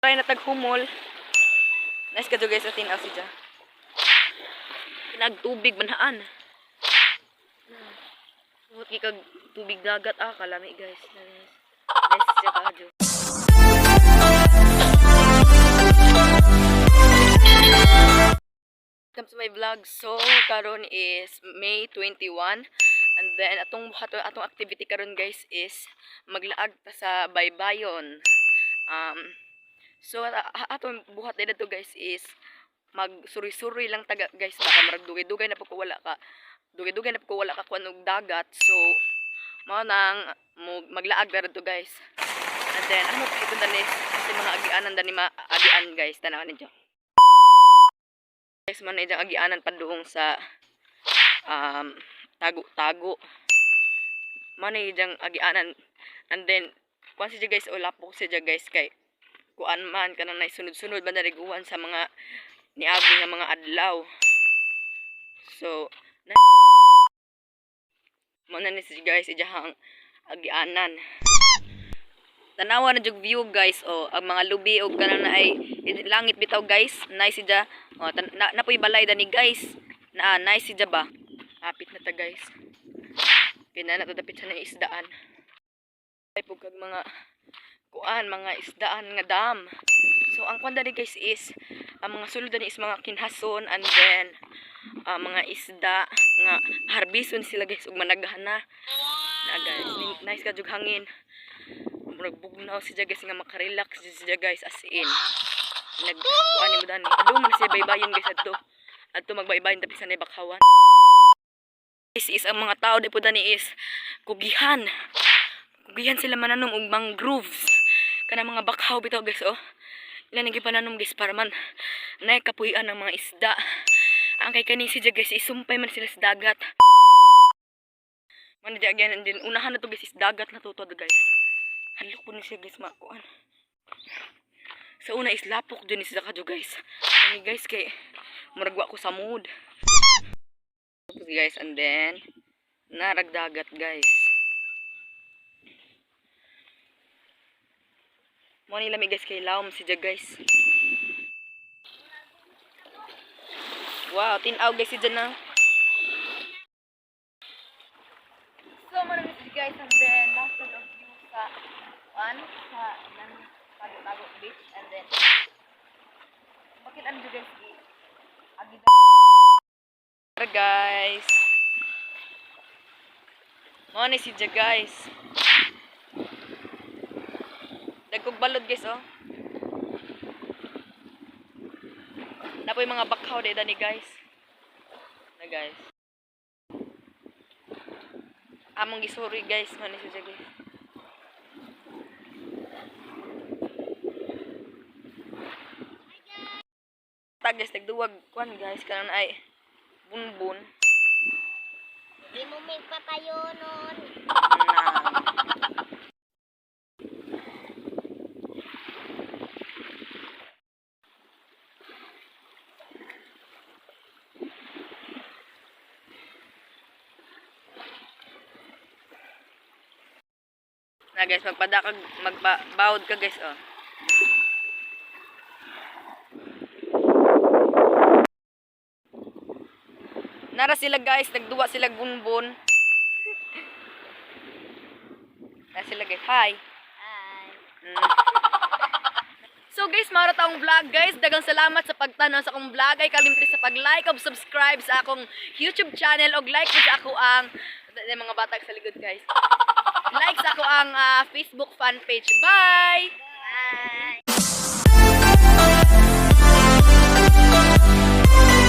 Try na taghumol. Nice ka guys, atin si dya. Nagtubig manhaan. Sumot kag tubig dagat ah, kalami guys. Nice. Nice siya kaadyo. Welcome to my vlog. So, karon is May 21. And then, atong buhaton atong activity karon guys is maglaag ta sa Baybayon. So, atong buhat dito guys is magsuri-suri lang taga guys, baka marag dugay-dugay na po ko wala ka dugay-dugay na po ko wala ka kuan og dagat. So mao nang maglaag ra to guys. And then ano pa ito dani sa mga agianan dani, maagian guys, tan-awan ninyo guys, man na agianan padung sa tago-tago man na agianan. And then kuan siya guys o, lapok siya guys, kay kuan man kanang nay sunod-sunod man nariguan sa mga niagi nga mga adlaw. So na mo na ni siya guys, ijahang agianan. Tanawa na jug view guys oh, ang mga lubi og kanang na ay langit bitaw guys. Nice siya oh, na, napoy balay dani guys na, nice siya ba. Hapit na ta guys, kaya na dapit sa na isdaan ay pug kag mga kuan, mga isdaan nga dam. So ang kuan dani guys is ang mga sulod dani is mga kinhason and then mga isda nga harbison sila guys ug managhan na na guys. Nice ka jug hangin, murag bugnaw siya guys nga makarelax siya guys, as in nag kuan mo dani. Padung man siya Baybayon guys, adto adto magbaybayon dapit sa Bakhawan guys. Is ang mga tao di po dani is kugihan kugihan sila mananom og mangroves, kanang mga bakhaw bitaw guys oh. Ilan ang gipananom guys para man nay kapuy-an ng mga isda. Ang kay kani siya guys, isumpay man sila sa dagat man di again. And then unahan na to guys is dagat na to to guys. Hadlok po ni siya guys makuan. Sa una is lapok dyan ni siya kadyo guys. Kani guys kay murag wa ko sa mood guys. And then naragdagat guys. Mo ni lami guys kay lawom siya guys. Wow, tinaw guys siya na. So mo na siya guys, and then last of view sa one sa nan Tago-Tago Beach. And then bakit ano guys agi. Tara guys. Mo ni siya guys. Dagkog balod guys oh. Napoy mga bakhaw di dani guys. Na guys. Among gisuri guys, mo ni siya guys. Ta guys, nagduwag kuan guys kanang ay bunbun. Di mo may patayo nun. Na. Na guys, magpadakag, magbawod ka guys oh. Nara sila guys, nagduwa sila bunbun. Nara sila guys. Hi. Hi. So guys, maro ta akong vlog guys. Dagang salamat sa pagtanaw sa akong vlog. Ay kalimti sa pag-like ug subscribe sa akong YouTube channel og like sa ako ang mga batag sa likod guys. Like sa ako ang Facebook fan page. Bye.